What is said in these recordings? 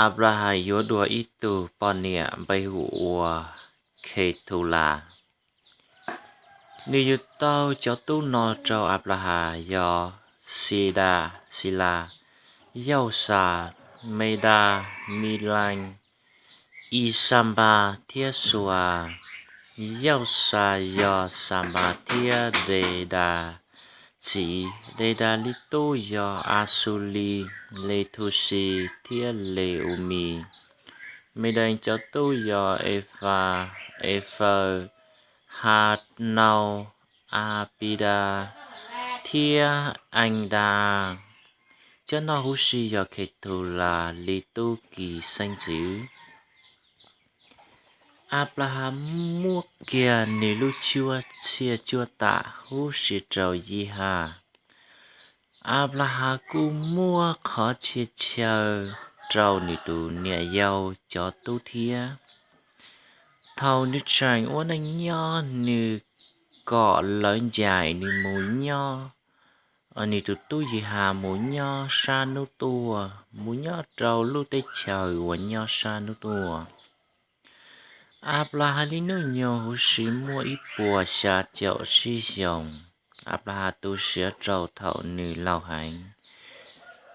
Anplahas yuav dua ib tug poj niam npe hu ua Khethulas. Nws yug tau cov tub no rau Anplahas yog Sidas, Silas, Yauxas, Medas, Milees, Ixanpas thiab Xua-as. Yauxas yog Xanpas thiab Dedas txiv. Dedas li tub yog Axulis, Lethusis thiab Lehumis. Medas cov tub yog Efas, Efaws, Hanaus, Apidas thiab Endas. Cov no huv si yog Khethulas li tub ki xeeb ntxwv. Anplahas muab kiag nws lub cuab txhiaj cuab tam huv si rau Yihas. Anplahas kuj muab qhov txhia chaw rau nws tus niam yau cov tub thiab. Thaum nws tseem ua neej nyob, nws kom lawv ncaim nws mus nyob, nws tus tub Yihas mus nyob sab hnub tuaj, mus nyob rau lub teb chaws uas nyob sab hnub tuaj. Anplahas li hnub nyoog huv si muaj ib puas xya caum tsib xyoos. Anplahas tu siav rau thaum nws laus heev,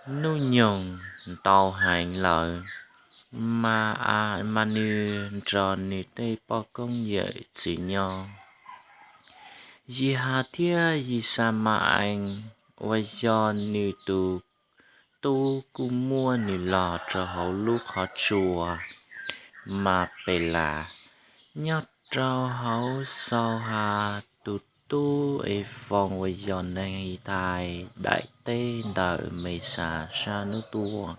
hnub nyoog ntau heev lawm, mas nws nrog nws tej poj koob yawm txwv nyob. Yihas thiab Yixamaees uas yog nws tus tub kuj muab nws los rau hauv lub qhov tsua Mapelas, nyob rau hauv Xauhas tus tub Efoos uas yog neeg Hitais daim teb ntawm Mesas sab hnub tuaj.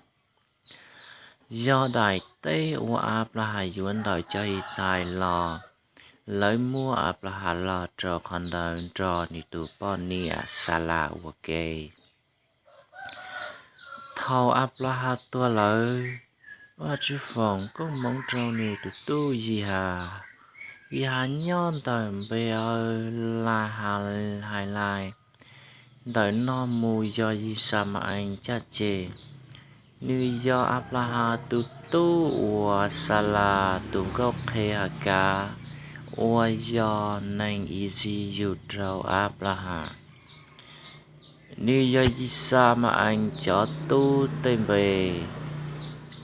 Yog daim teb uas Anplahas yuav ntawm cov Hitais los. Lawv muab Anplahas los rau qhov ntawd nrog nws tus poj niam Xalas ua ke. Thaum Anplahas tuag lawm, Vajtswv foom koob hmoov rau nws tus tub Yihas. Yihas nyob ntawm Npe-aws Lahailais, ntawm no mus yog Yixamaees caj ces. Nws yog Anplahas tus tub uas Xalas tus nkauj qhe Hakav uas yog neeg Iziv yug rau Anplahas. Nws yog Yixamaees cov tub tej npe,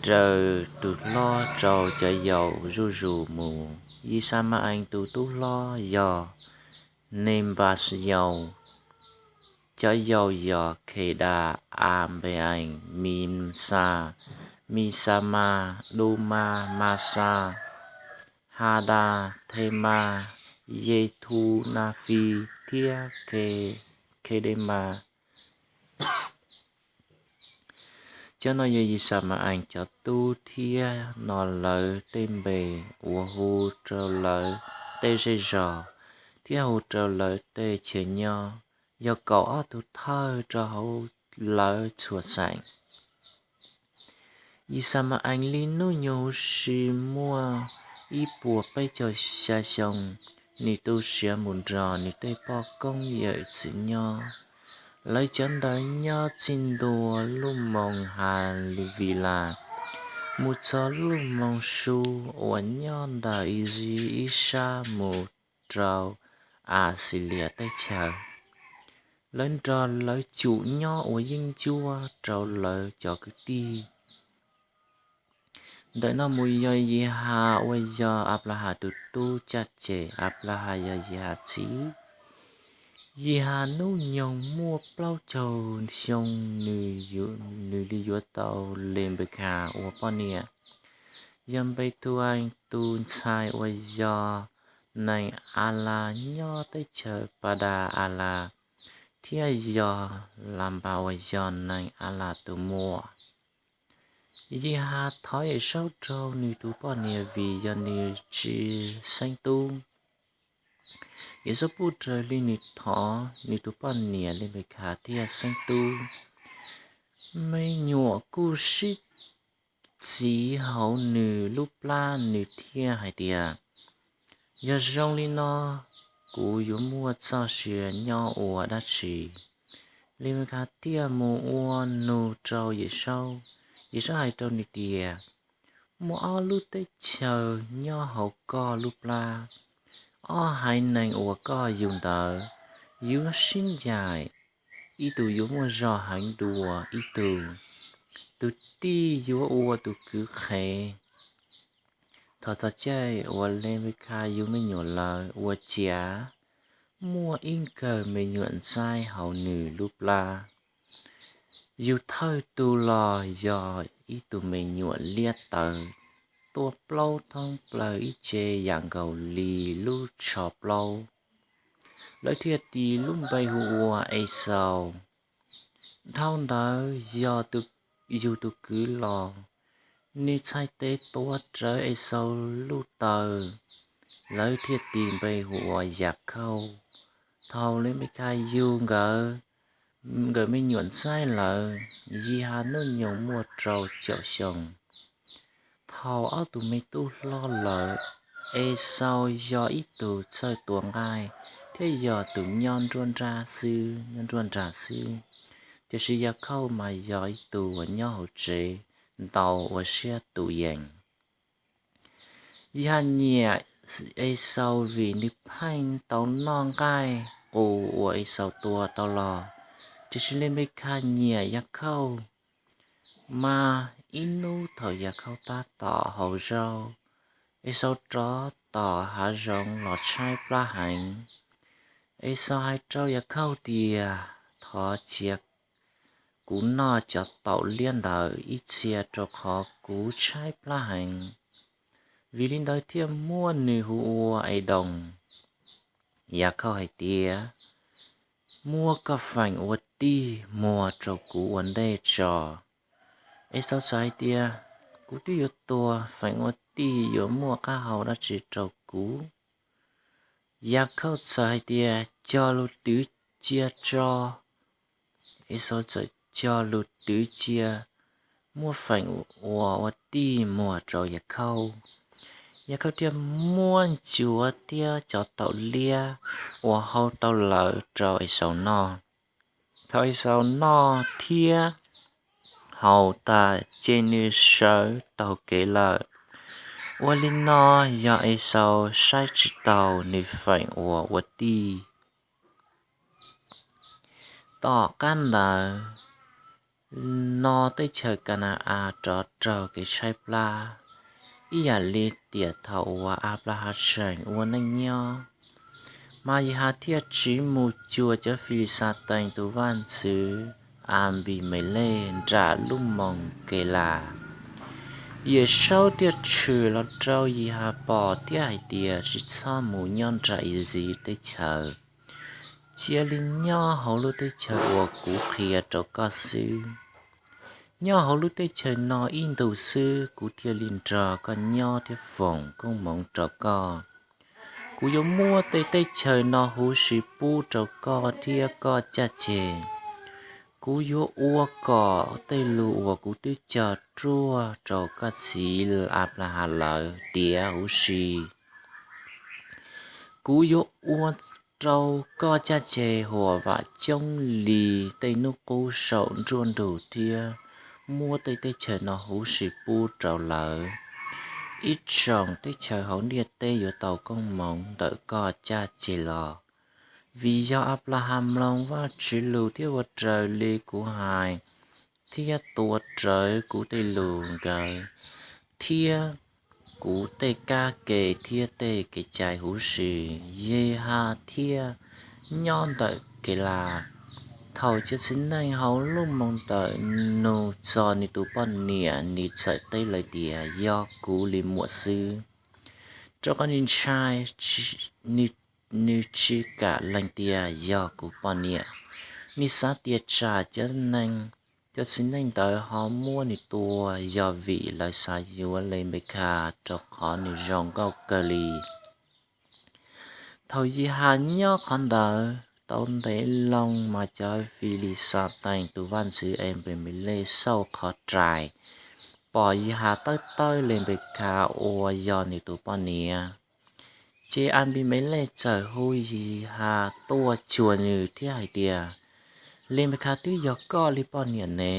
raws tus hlob rau cov yaus zuj zus mus. Yixamaees tus tub hlob yog Nenpaxyaus, cov yaus yog Khedas, Anpe-ees, Mixas, Mixamas, Dumas, Masas, Hadas, Themas, Yethunafis thiab Khedemas. Cov no yog Yixamaees cov tub thiab no lawv tej npe uas hu rau lawv tej zej zos thiab hu rau lawv tej chaw nyob, yog kaum ob tug thawj rau hauv lawv txhua xeem. Yixamaees li hnub nyoog huv si muaj ib puas peb caug xya xyoo, nws tu siav mus nrog nws tej poj koob yawm txwv nyob. Lawv cov ntawd nyob txij ntua lub moos Havilas mus txog lub moos Su uas nyob ntawm Iziv ib sab mus rau Axilias teb chaws. Lawv nrog lawv cum nyob ua yeeb ncuab rau lawv cov kwv tij. Ntawm no mus yog Yihas uas yog Anplahas tus tub caj ces. Anplahas yog Yihas txiv. Yihas hnub nyoog muaj plaub caug xyoo, nws li yuav tau Lenpekhas ua poj niam. Yog Npethuas tus ntxhais uas yog neeg Alas nyob teb chaws Padas Alas, thiab yog Lanpas uas yog neeg Alas tus muam. Yihas thov Yawmsaub rau nws tus poj niam vim yog nws tsis xeeb tub. Yawmsaub pub raws li nws thov, nws tus poj niam Lenpekhas thiaj xeeb tub. Me nyuam kuj sib txwv hauv nws lub plab, nws thiaj hais tias, Yog zoo li no, kuv yuav muaj txoj sia nyob ua dab tsi? Lenpekhas thiaj mus ua nug rau Yawmsaub. Yixaj hais rau nws tias, muaj ob lub teb chaws nyob hauv koj lub plab, ob haiv neeg uas koj yug ntawd yuav sib ncaim, ib tug yuav muaj zog heev dua ib tug, tus tij yuav ua tus kwv qhev. Thaum txog caij uas Lenpekha yug me nyuam lawm ua ciav muaj ib nkawm me nyuam ntxaib hauv nws lub plab. Yus thawj tug los yog ib tug me nyuam liab tawv, tuaj plaub thoob plaws ib ce yam nkaus li lub tsho plaub. Lawv thiaj tis lub npe hu ua Exaus. Dhau ntawd yog yug tus kwv los, nws txhais tes tuav rawv Exaus lub taw, lawv thiaj tis npe hu ua Yakhauj. Thaum Lenpekha yug nkawd, nkawd me nyuam ntxaib lawm, Yiha hnub nyoog muaj rau caum xyoo. Thaum ob tug me tub hlob lawm, Exaus yog ib tug txawj tua nqaij thiab yog tus nyob nruab nrab xwb, nyob nruab nrag xwb, tiam sis Yakhauj mas yog ib tug uas nyob hauv tsev ntau ua siab tus yees. Yiha nyiam Exaus vim nws pheej tau noj nqaij qus uas Exaus tua tau los, tiam sis Lenpekha nyiam Yakhauj. Mas ib hnub thaum Yakhauj tab tom haus zaub, Exaus rov tom hav zoov los tshaib plab heev. Exaus hais rau Yakhauj tias, thov cia kuv noj cov taum liab ntawd ib txhia rau qhov kuv tshaib plab heev. Vim li ntawd thiaj muab nws hu ua Edoos. Yakhauj hais tias, muab koj feem ua tij muag rau kuv ua ntej tso. Exaus txawm hais tias, kuv twb yuav tuag, feem ua tij yuav muaj qab hau dab tsi rau kuv? Yakhauj txawm hais tias, cog lus twv cia tso. Exaus txawm cog lus twv cia, muab feem ua ua tij muag rau Yakhauj. Yakhauj thiaj muab ncuav thiab cov taum liab uas hau tau lawm rau Exaus noj. Thaum Exaus noj thiab haus tas ces nws sawv taug kev lawm. Ua li no yog Exaus saib tsis taus nws feem uas ua tij. Tom qab ntawd no teb chaws Ka na-as rov raug kev tshaib plab ib yam li tiam thaum uas Anplahas tseem ua neej nyob. Mas Yihas thiaj tsiv mus cuag cov Filixatees tus vaj ntxwv Anpimelej nram lub moos Kelas. Yawm Saub thiaj tshwm los rau Yihas pom thiab hais tias, tsis txhob mus nyob nram Iziv teb chaws. Cia li nyob hauv lub teb chaws uas kuv qhia rau koj xwb. Nyob hauv lub teb chaws no ib ntus xwb kuv thiaj li nrog koj nyob thiab foom koob hmoov rau koj. Kuv yuav muab tej teb chaws no huv si pub rau koj thiab koj caj ces. Kuv yuav ua kom tej lus uas kuv twb cog ruaj rau koj txiv Anplahas lawm tiav huv si. Kuv yuav ua rau koj caj ces huam vam coob li tej hnub qub saum nruab ntug thiab muab tej teb chaws no huv si pub rau lawv. Ib tsoom teb chaws hauv ntiaj teb yuav tau koob hmoov ntawm koj caj ces los, vim yog Anplahas mloog Vajtswv lus thiab ua raws li kuv hais thiab tuav rawv kuv tej lus nkawd thiab kuv tej kab ke thiab tej kev cai huv si. Yihas thiaj nyob ntawm Kelas. Thaum cov txiv neej hauv lub moos ntawm nug txog nws tus poj niam, nws txawm teb lawv tias, yog kuv li muam xwb, rau qhov nws ntshai, nws tsis kam lees tias yog kuv poj niam. Nws xav tias tsam cov neeg, cov txiv neej ntawd ho muab nws tua yog vim lawv xav yuav Lenpekhas rau qhov nws zoo nkauj kawg li. Thaum Yihas nyob qhov ntawd tau ntev loo mas cov Filixatees tus vaj ntxwv Anpimelej xauj qhov rais, pom Yihas tawb tawb Lenpekhas uas yog nws tus poj niam. Ces Anpimelej txawm hu Yihas tuaj cuag nws thiab hais tias, Lenpekhas twb yog koj li poj niam ne.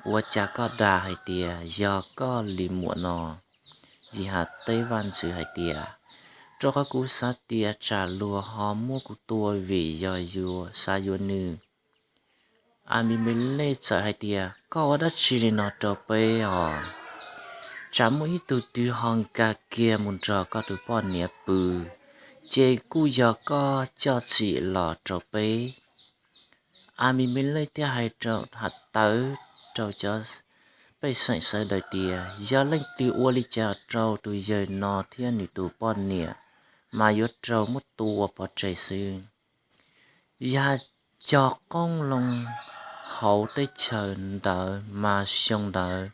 Ua cas koj dag hais tias yog koj li muam no? Yihas teb vaj ntxwv hais tias, Rau qhov kuv xav tias tsam luag ho muab kuv tua vim yog xav yuav nws. Anpimelej txawm hais tias, Koj ua dab tsi li no rau peb os? Tsam muaj ib tug twg ho nkag kiag mus nrog koj tus poj niam pw, ces kuj yog koj coj txim los rau peb. Anpimelej thiaj hais rau, tawv rau cov pej xeem sawv daws tias, Yog leej twg ua li cas rau tus yawg no thiab nws tus poj niam, mas yuav raug muab tua pov tseg xwb. Yihas cog qoob loo hauv teb chaws ntawd, mas xyoo ntawd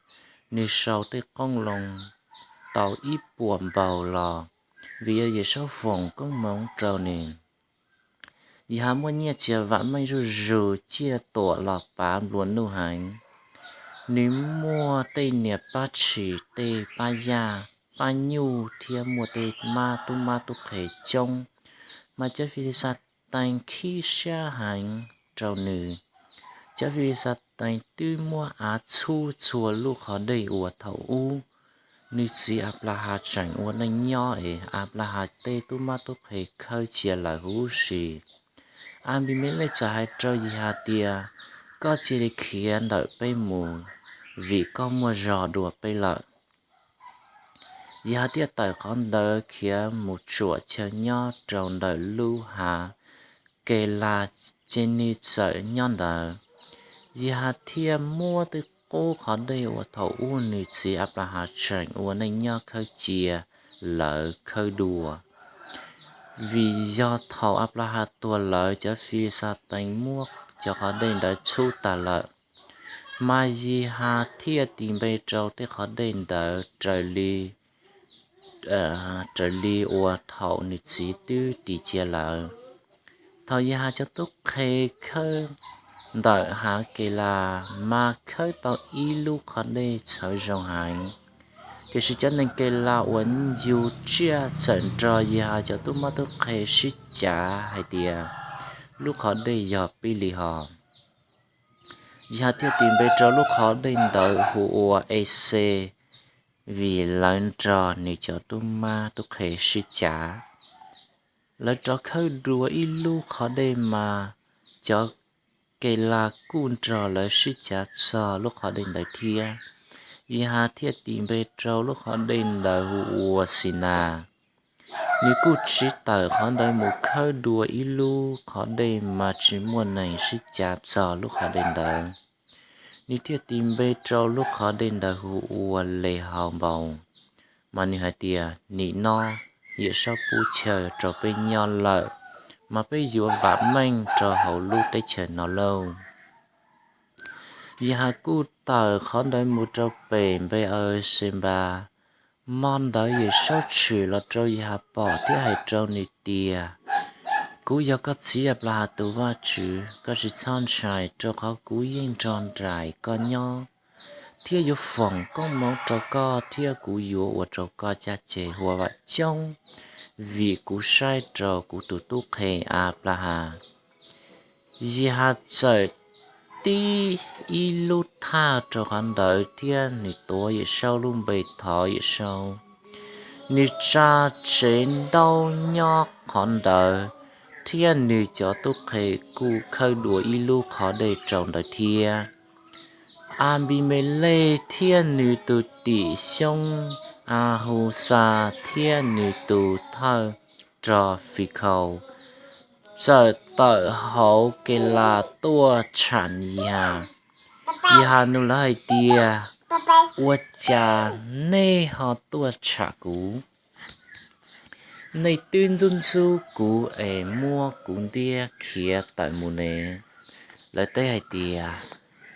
nws sau tej qoob loo tau ib puas npaug los, vim yog Yawmsaub foom koob hmoov rau nws. Yihas muaj nyiaj txiag vam meej zuj zus, ciaj tuam los pav nplua nuj heev. Nws muaj tej niam pab tshis, tej pab yaj, pab nyuj thiab muaj tej mab tub mab tub qhe coob, mas cov Filixatees khib siab heev rau nws. Cov Filixatees twb muab av txhub txhua lub qhov dej uas thaum ub nws txiv Anplahas tseem ua neej nyob es Anplahas tej tub mab tub qhe khawb cia lawm huv si. Anpimelej txawm hais rau Yihas tias, Koj cia li khiav ntawm peb mus, vim koj muaj zog dua peb lawm. Yihas thiaj tawm qhov ntawd khiav mus tsuam chaw nyob rau ntawm lub hav Kelas, ces nws txawm nyob ntawd. Yihas thiaj muab tej qub qhov dej uas thaum ub nws txiv Anplahas tseem ua neej nyob khawb cia lawm khawb dua, vim yog thaum Anplahas tuag lawm cov Filixatees muab cov qhov dej ntawd txhub tas lawm. Mas Yihas thiaj tis npe rau tej qhov dej ntawd raws li, raws li uas thaum nws txiv twb tis cia lawm. Thaum Yihas cov tub qhe khawb ntawm hav Kelas mas khawb tau ib lub qhov dej txhawv zoo heev, tiam sis cov neeg Kelas uas yug tsiaj txawm nrog Yihas cov tub mab tub qhe sib cav hais tias lub qhov dej yog Pib Lis Hos. Yihas thiaj tis npe rau lub qhov dej ntawd hu ua Es Xes, vim lawv nrog nws cov tub mab tub qhe sib cav. Lawv rov khawb dua ib lub qhov dej mas cov Kelas kuj nrog lawv sib cav txog lub qhov dej ntawd thiab. Yihas thiaj tis npe rau lub qhov dej ntawd hu ua Xinas. Nws kuj tsiv tawm qhov ntawd mus khawb dua ib lub qhov dej mas tsis muaj neeg sib cav txog lub qhov dej ntawd. Nws thiaj tis npe rau lub qhov dej ntawd hu ua Les Haus Npaus, mas nws hais tias, Nim no Yawmsaub pub chaw rau peb nyob lawm, mas peb yuav vam meej rau hauv lub teb chaws no lauj. Yihas kuj tawm qhov ntawd mus rau pem Npe-aws Xes Npas. Hmo ntawd Yawmsaub tshwm los rau Yihas pom thiab hais rau nws tias, Kuv yog koj txiv Anplahas tus Vajtswv, koj tsis txhob ntshai, rau qhov kuv yeej nrog nraim koj nyob, thiab yuav foom koob hmoov rau koj, thiab kuv yuav ua rau koj caj ces huam vam coob, vim kuv saib rau kuv tus tub qhe Anplahas. Yihas txawm tib ib lub thaj rau qhov ntawd thiab nws tuav Yawmsaub lub npe thov Yawmsaub. Nws tsa tsev ntaub nyob qhov ntawd, thiab nws cov tub qhe kuj khawb dua ib lub qhov dej rau ntawd thiab. Anpimelej thiab nws tus tim xyoob Ahusas thiab nws tus thawj rog Fikhaus txawm tawm hauv Kelas tuaj tsham Yihas. Yihas nug lawv hais tias, Ua cas nej ho tuaj tsham kuv? Nej twb ntxub ntxub kuv es muab kuv ntiab khiav tawm mus ne. Lawv teb hais tias,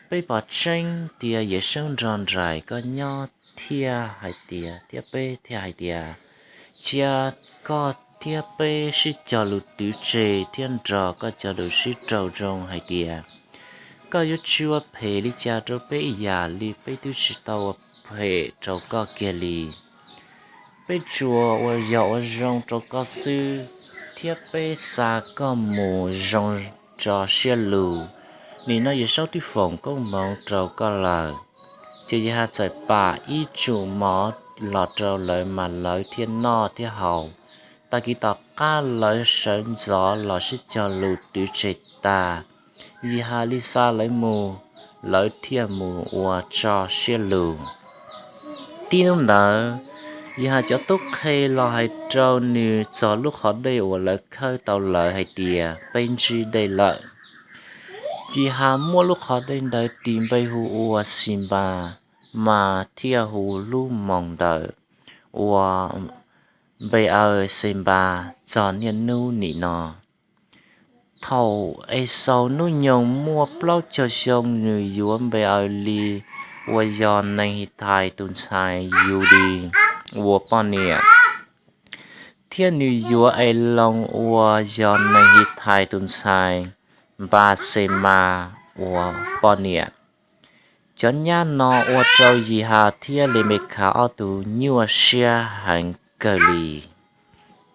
Peb pom tseeb tias Yawmsaub nrog nraim koj nyob thiab hais tias, thiab peb thiaj hais tias, Cia koj thiab peb sib cog lus twv tseg thiab nrog koj cov lus sib raug zoo hais tias, koj yuav tsis ua phem li cas rau peb ib yam li peb twb tsis tau ua phem rau koj kiag li. Peb tsuas ua yog ua zoo rau koj xwb, thiab peb xa koj mus zoo tso siab lug. Nim no Yawmsaub twb foom koob hmoov rau koj lawm. Ces Yehas txawm pam ib tsum mov los rau lawv, mas lawv thiaj noj thiab haus. Tag kis tom qab lawv sawv ntxov los sib cog lus twv tsev tas, Yehas li xa lawv mus, lawv thiaj mus ua tso siab lug. Tib hnub ntawd, Yehas cov tub qhe los hais rau nws txog lub qhov dej uas lawv khawb tau lawm hais tias, Peb ntsib dej lawm. Yehas muab lub qhov dej ntawd tis npe hu ua Xinpas, mas thiaj hu lub moos ntawd ua Npe-aws Xenpas txog niaj hnub nim no. Thaum Exaus hnub nyoog muaj plaub caug xyoo, nws yuav Npe-aws li uas yog neeg Hithais tus ntxhais Yudis ua poj niam, thiab nws yuav Eloos uas yog neeg Hithais tus ntxhais Npasemas ua poj niam. Cov nyab no ua rau Yehas thiab Lenpekhas ob tug nyuaj siab heev kawg li.